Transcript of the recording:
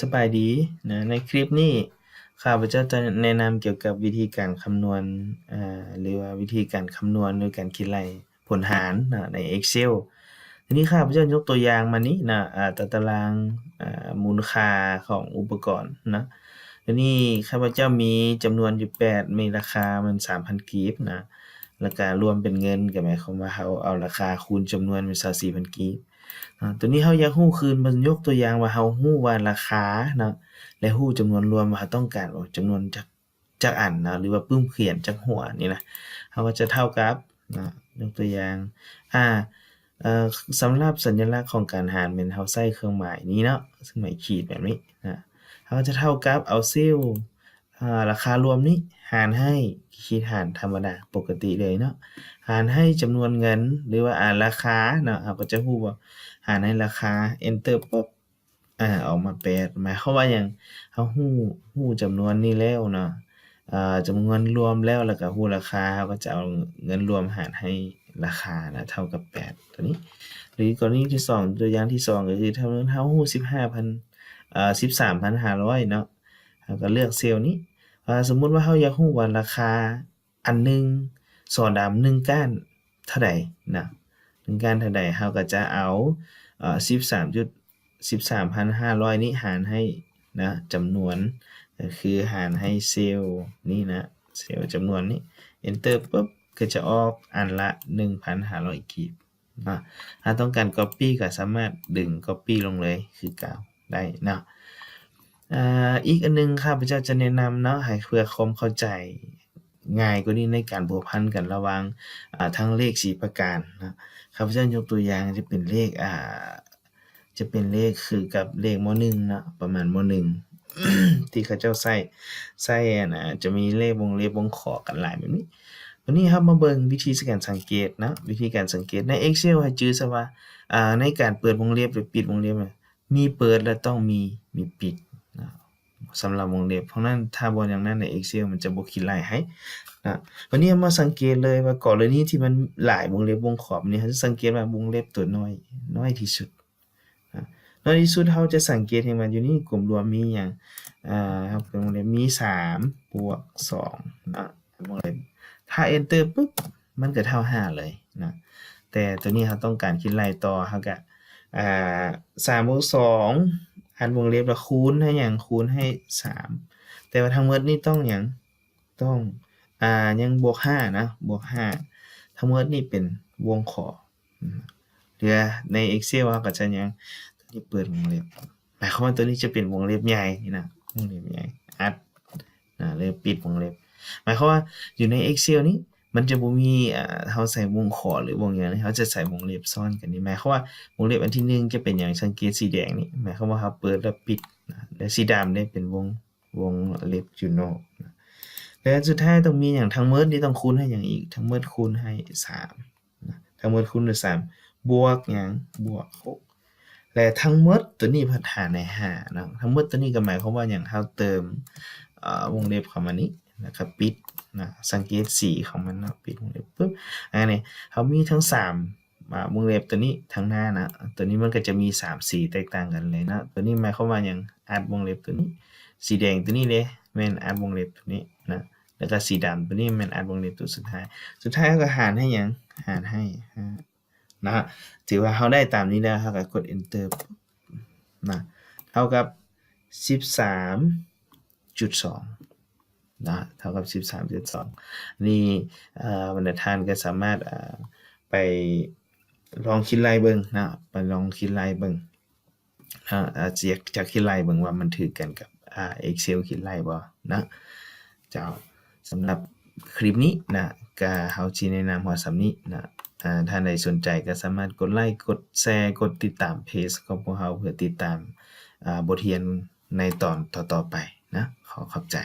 ສະບາຍດີນະ, ໃນຄລິບນີ້ ຂ້າພະເຈົ້າຈະແນະນຳກ່ຽວກັບວິທີການຄຳນວນ ອາ ຫຼືວ່າວິທີການຄຳນວນໂດຍການຄິດໄລ່ຜົນຫານນະ ໃນ Excel. ທີນີ້ຂ້າພະເຈົ້າຍົກຕົວຢ່າງມານີ້ນະ ອາ ຕາຕະລາງ ອາ ມູນຄ່າຂອງອຸປະກອນນະ. ທີນີ້ຂ້າພະເຈົ້າມີຈຳນວນຢູ່ແປດ ມີລາຄາມັນສາມພັນກີບນະ, ແລ້ວກະລວມເປັນເງິນ ກໍໝາຍຄວາມວ່າເຮົາເອົາລາຄາຄູນຈຳນວນເປັນຊາວສີ່ພັນກີບ. ອາ ຕົວນີ້ເຮົາຢາກຮູ້ຄືນ ມັນຍົກຕົວຢ່າງວ່າເຮົາຮູ້ວ່າລາຄາເນາະ ແລະ ຮູ້ຈຳນວນລວມວ່າເຮົາຕ້ອງການ ໂອ ຈຳນວນຈັກ ຈັກອັນເນາະ ຫຼືວ່າປຶ້ມຂຽນຈັກຫົວນີ້ນະ, ເຮົາກໍຈະເທົ່າກັບເນາະ ຍົກຕົວຢ່າງ ອາ ເອີ ສຳລັບສັນຍະລັກຂອງການຫານແມ່ນເຮົາໃຊ້ເຄື່ອງໝາຍນີ້ເນາະ ເຄື່ອງໝາຍຂີດແບບນີ້ນະ, ເຮົາຈະເທົ່າກັບເອົາເຊວ ອາ ລາຄາລວມນີ້ຫານໃຫ້ ຂີດຫານທຳມະດາປົກກະຕິເລີຍເນາະ ຫານໃຫ້ຈຳນວນເງິນ ຫຼືວ່າ ອາ ລາຄາເນາະ, ເຮົາກໍຈະຮູ້ວ່າຫານໃຫ້ລາຄາ Enter ປຶບ ອາ ອອກມາແປດ ໝາຍຄວາມວ່າຫຍັງ? ເຮົາຮູ້ ຮູ້ຈຳນວນນີ້ແລ້ວເນາະ ອາ ຈຳນວນລວມແລ້ວ ແລ້ວກໍຮູ້ລາຄາ ເຮົາກໍຈະເອົາເງິນລວມຫານໃຫ້ລາຄານະ ເທົ່າກັບແປດ ຕົວນີ້. ຫຼືກໍລະນີທີສອງ ຕົວຢ່າງທີສອງ ກໍຄືຖ້າເຮົາຮູ້ສິບຫ້າພັນ ເອີ ສິບສາມພັນຫ້າຮ້ອຍເນາະ ເຮົາກໍເລືອກເຊວນີ້. ອາ ສົມມຸດວ່າເຮົາຢາກຮູ້ວ່າລາຄາອັນໜຶ່ງ ສໍດຳໜຶ່ງກ້ານເທົ່າໃດນະ ໜຶ່ງກ້ານເທົ່າໃດ ເຮົາກໍຈະເອົາ ເອີ ສິບສາມຈຸດ ສິບສາມພັນຫ້າຮ້ອຍນີ້ຫານໃຫ້ນະ ຈຳນວນ ກໍຄືຫານໃຫ້ເຊວນີ້ນະ ເຊວຈຳນວນນີ້ Enter ປຶບ ກໍຈະອອກອັນລະໜຶ່ງພັນຫ້າຮ້ອຍກີບເນາະ. ຖ້າຕ້ອງການ Copy ກໍສາມາດດຶງ Copy ລົງເລີຍຄືເກົ່າໄດ້ເນາະ. ອາ ອີກອັນໜຶ່ງ ຂ້າພະເຈົ້າຈະແນະນຳເນາະ ໃຫ້ເພື່ອຄວາມເຂົ້າໃຈງ່າຍກວ່ານີ້ໃນການພົວພັນກັນລະຫວ່າງ ອາ ທັງເລກສີ່ປະການເນາະ. ຂ້າພະເຈົ້າຍົກຕົວຢ່າງຈະເປັນເລກ ອາ ຈະເປັນເລກຄືກັບເລກ ມໍໜຶ່ງເນາະ ປະມານ ມໍໜຶ່ງ ທີ່ເຂົາເຈົ້າໃຊ້ ໃຊ້ ອັນ ອາ ຈະມີເລກວົງເລັບວົງຂໍກັນຫຼາຍແບບນີ້. ວັນນີ້ເຮົາມາເບິ່ງວິທີການສັງເກດເນາະ ວິທີການສັງເກດໃນ Excel ໃຫ້ຈື່ຊະວ່າ ອາ ໃນການເປີດວົງເລັບ ຫຼື ປິດວົງເລັບ ມີເປີດ ແລະ ຕ້ອງມີ ມີປິດນະ ສຳລັບວົງເລັບ. ເພາະນັ້ນ ຖ້າບໍ່ຢ່າງນັ້ນໃນ Excel ມັນຈະບໍ່ຄິດໄລ່ໃຫ້ນະ. ບັດນີ້ເຮົາມາສັງເກດເລີຍວ່າ ກໍລະນີທີ່ມັນຫຼາຍວົງເລັບວົງຂອບນີ້ ເຮົາຈະສັງເກດວ່າວົງເລັບຕົວນ້ອຍ ນ້ອຍທີ່ສຸດນະ. ນ້ອຍທີ່ສຸດເຮົາຈະສັງເກດເຫັນວ່າຢູ່ນີ້ກົມລວມມີຫຍັງ? ອາ ເຮົາເປີດວົງເລັບ ມີສາມບວກສອງນະ ວົງເລັບ ຖ້າ Enter ປຶບ ມັນກໍເທົ່າຫ້າເລີຍນະ. ແຕ່ຕົວນີ້ເຮົາຕ້ອງການຄິດໄລ່ຕໍ່ ເຮົາກະ ອາ ສາມບວກສອງ ອັດວົງເລັບ ແລ້ວຄູນໃຫ້ຫຍັງ? ຄູນໃຫ້ສາມ ແຕ່ວ່າທັງໝົດນີ້ຕ້ອງຫຍັງ? ຕ້ອງ ອາ ຍັງບວກຫ້ານະ ບວກຫ້າ ທັງໝົດນີ້ເປັນວົງຂໍ. ເຫຼືອໃນ Excel ເຮົາກໍຈະຫຍັງ? ຕົວນີ້ເປີດວົງເລັບ ໝາຍຄວາມວ່າຕົວນີ້ຈະເປັນວົງເລັບໃຫຍ່ນີ້ນະ ວົງເລັບໃຫຍ່ ອັດນະ ແລ້ວປິດວົງເລັບ. ໝາຍຄວາມວ່າຢູ່ໃນ Excel ນີ້ ມັນຈະບໍ່ມີ ອາ ເຮົາໃສ່ວົງຂໍ ຫຼື ວົງຫຍັງ ເຮົາຈະໃສ່ວົງເລັບຊ້ອນກັນນີ້. ໝາຍຄວາມວ່າວົງເລັບອັນທີໜຶ່ງຈະເປັນຫຍັງ? ສັງເກດສີແດງນີ້ ໝາຍຄວາມວ່າເຮົາເປີດແລ້ວປິດນະ ແລະ ສີດຳເດ້ເປັນວົງ ວົງເລັບຢູ່ນອກນະ. ແລະ ອັນສຸດທ້າຍຕ້ອງມີຫຍັງ? ທັງໝົດນີ້ຕ້ອງຄູນໃຫ້ຫຍັງອີກ? ທັງໝົດຄູນໃຫ້ສາມນະ ທັງໝົດຄູນດ້ວຍສາມ ບວກຫຍັງ? ບວກຫົກ ແລະ ທັງໝົດຕົວນີ້ພັດຫານໃຫ້ຫ້າເນາະ. ທັງໝົດຕົວນີ້ກໍໝາຍຄວາມວ່າຫຍັງ? ເຮົາເຕີມ ເອີ ວົງເລັບເຂົ້າມານີ້ ແລ້ວກໍປິດນະ ສັງເກດສີຂອງມັນເນາະ ປິດວົງເລັບປຶບ ອັນນີ້ເຮົາມີທັງສາມ ອາ ວົງເລັບຕົວນີ້ທາງໜ້ານະ ຕົວນີ້ມັນກໍຈະມີສາມສີແຕກຕ່າງກັນເລີຍເນາະ. ຕົວນີ້ໝາຍຄວາມວ່າຫຍັງ? ອັດວົງເລັບຕົວນີ້ ສີແດງຕົວນີ້ເດ້ ແມ່ນອັດວົງເລັບຕົວນີ້ນະ ແລ້ວກໍສີດຳຕົວນີ້ແມ່ນອັດວົງເລັບຕົວສຸດທ້າຍ. ສຸດທ້າຍເຮົາກໍຫານໃຫ້ຫຍັງ? ຫານໃຫ້ຫ້ານະ. ຖືວ່າເຮົາໄດ້ຕາມນີ້ແລ້ວ ເຮົາກໍກົດ Enter ນະ ເທົ່າກັບສິບສາມຈຸດສອງນະ ເທົ່າກັບສິບສາມຈຸດສອງ. ນີ້ ເອີ ບັນດາທ່ານກໍສາມາດ ເອີ ໄປລອງຄິດໄລ່ເບິ່ງນະ ໄປລອງຄິດໄລ່ເບິ່ງນະ ອາດຈະ ຈະຄິດໄລ່ເບິ່ງວ່າມັນຖືກກັນກັບ ອາ Excel ຄິດໄລ່ບໍ່ນະ. ເຈົ້າ ສຳລັບຄລິບນີ້ນະ ກະເຮົາຊິແນະນຳຮອດສ່ຳນີ້ນະ. ອາ ທ່ານໃດສົນໃຈກໍສາມາດກົດໄລ້ ກົດແຊ ກົດຕິດຕາມເພຈຂອງພວກເຮົາ ເພື່ອຕິດຕາມ ອາ ບົດຮຽນໃນຕອນຕໍ່ໆໄປນະ. ຂໍຂອບໃຈ.